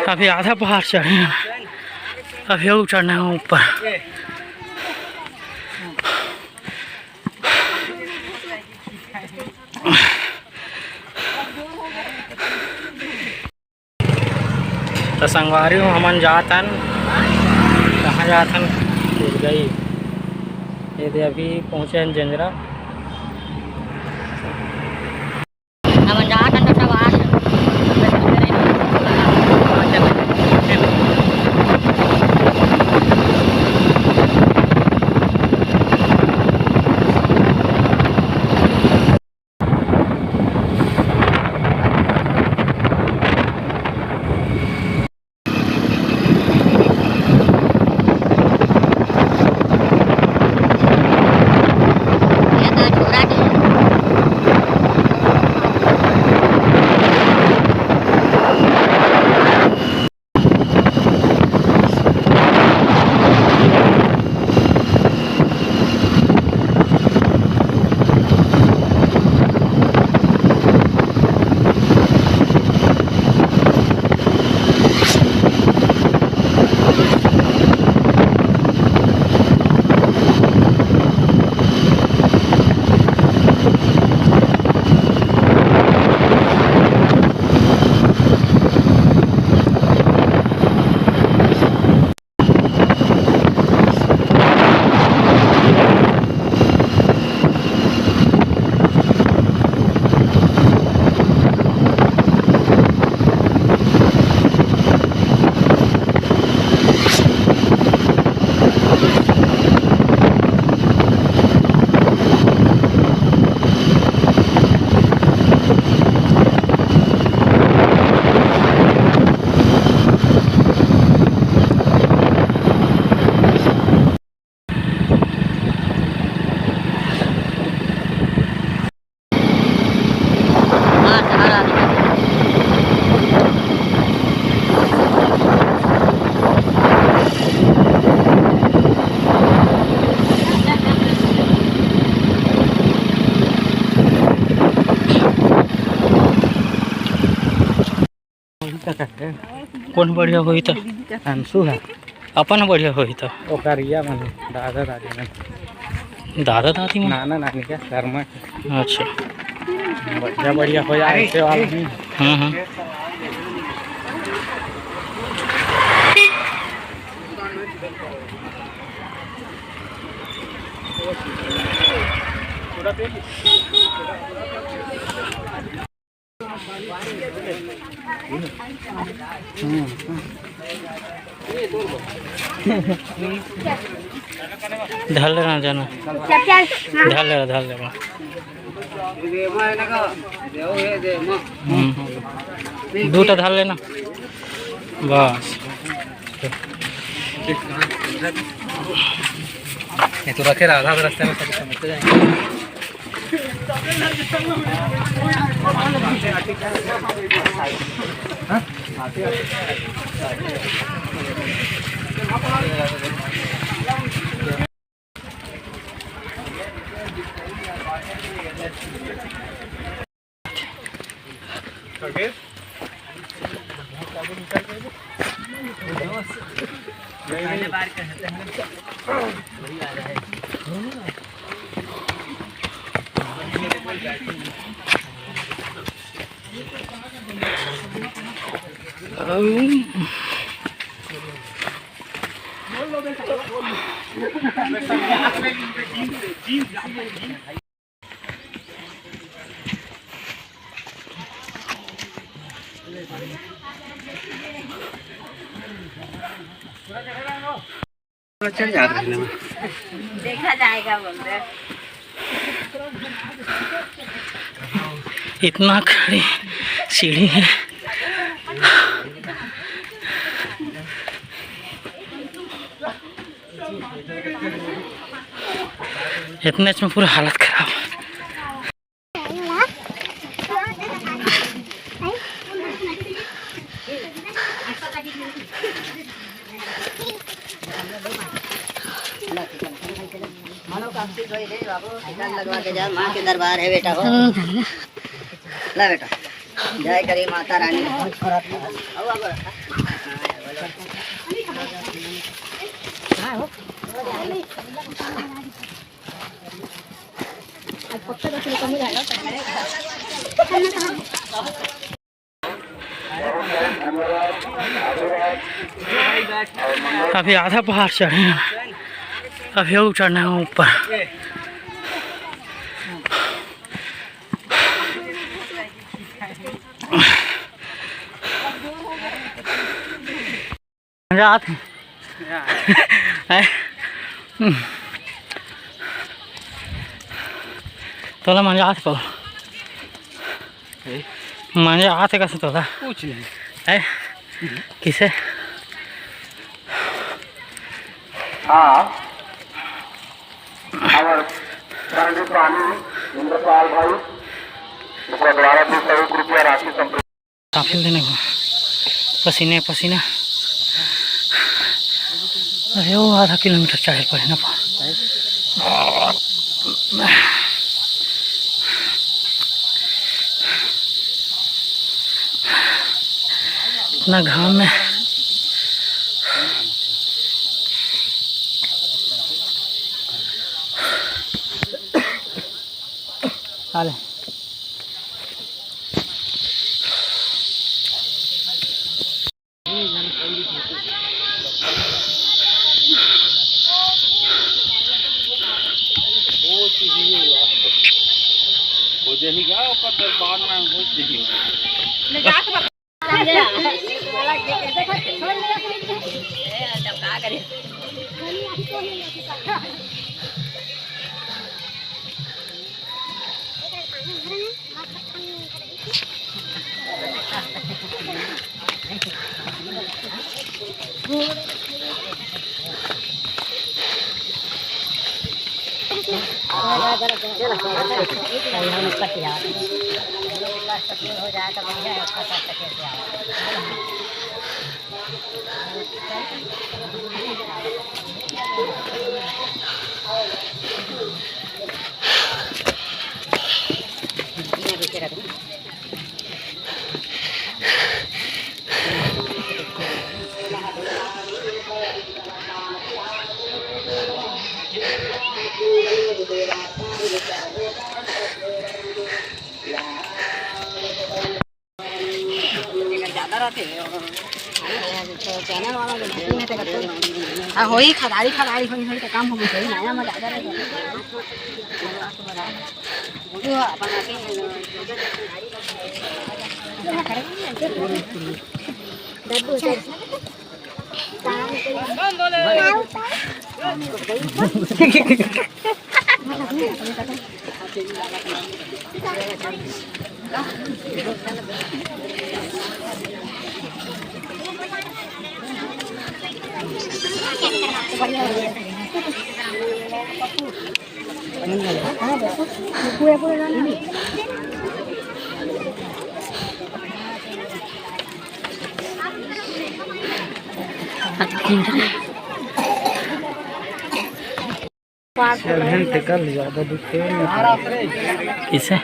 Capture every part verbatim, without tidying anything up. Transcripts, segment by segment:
अभी आधा पहाड़ चढ़े हैं, अभी और चढ़ना है ऊपर। त संगवारी हो, हमन जात हन। कहाँ जात हन? भूल गई। ये दे, अभी पहुँचे हन जंजरा। हमन जात हन, त सब आ कौन बढ़िया होही त? अंशु है। अपन बढ़िया होही त? ओकर इया मन, दादा दादी मन। दादा दादी मन? नाना नानी का, शर्मा के। अच्छा। बढ़िया बढ़िया हो जाए ऐसे वाला नहीं। हम्म, हम्म। धर लेना जाना। धर लेना, धर लेना। हम्म। दू टा धर लेना। बस। ये तो रखे रहा, आधा रास्ते में सब समझते जाएंगे। चल जात रहे ना। देखा जाएगा बोलते हैं। इतना खड़ी सीढ़ी है, इतने में पूरा हालत खराब। मानो काम की कोई रे बाबू, टिकट लगवा के जा, माँ के दरबार है बेटा हो। बेटा, जय करी माता रानी। अभी आधा पहाड़ चढ़े हैं, अभी और चढ़ना है ऊपर। मजा आत हे। हैं? तोला मजा आत हे, पवन? हैं? मजा आत हे कइसे तोला? कुछ नहीं। हैं? किसे? हाँ। हमारे पंडित स्वामी इंद्रपाल भाई, इसका द्वारा भी सौ रुपया राशि संप्रेषित। काफिल देने को पसीने पसीना। अरे, वो आधा किलोमीटर चढ़े पड़े ना। इतना घाम में। आ ले। हो जाही गा, ओकर दरबार में हो जाही। हाँ, होई, खदारी, खदारी होई, होई, तो काम हो गई, नया में ज्यादा रहे। चलहन तेकर ले जादा दुख हे। किसे?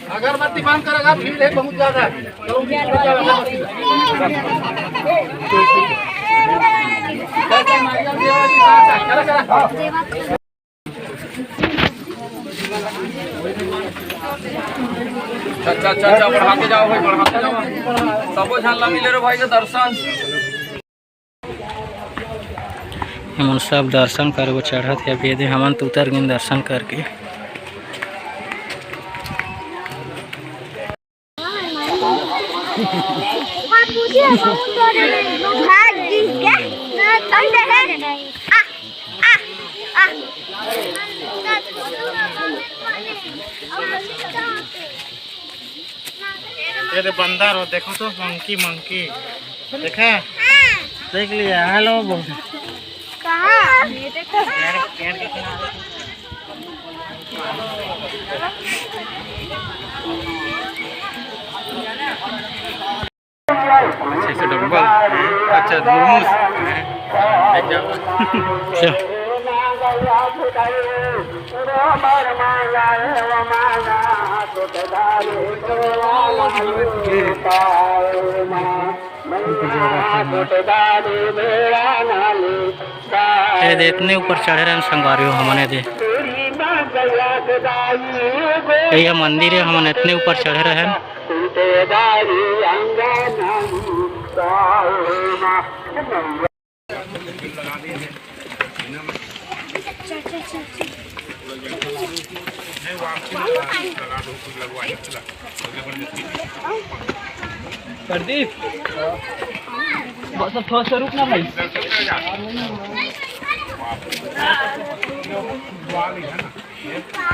अगरबत्ती बंद करेगा, भीड़ है बहुत ज्यादा। चलो, चलो, चलो। अच्छा, अच्छा, अच्छा, बढ़ाते जाओ भाई, बढ़ाते जाओ। सबो झन ला मिले रे भाई के दर्शन। हमन सब दर्शन करे बर चढ़त हे। अभी एदे हमन तो उतर गेन दर्शन करके। भाग गिस के। आ, आ, आ। ये दे बंदर हो, देखो तो, मंकी, मंकी। देखा? देख लिया, हेलो बोल। कहाँ? ये देखो। अच्छा, इसे डम्बल। अच्छा, मुरमुस। अच्छा। ए दे, इतने ऊपर चढ़े रहन संगवारी हो हमन, ए दे। ये मंदिर है, हमन इतने ऊपर चढ़े रहन। प्रदीप, बस अब थोड़ा सा रुक ना भाई।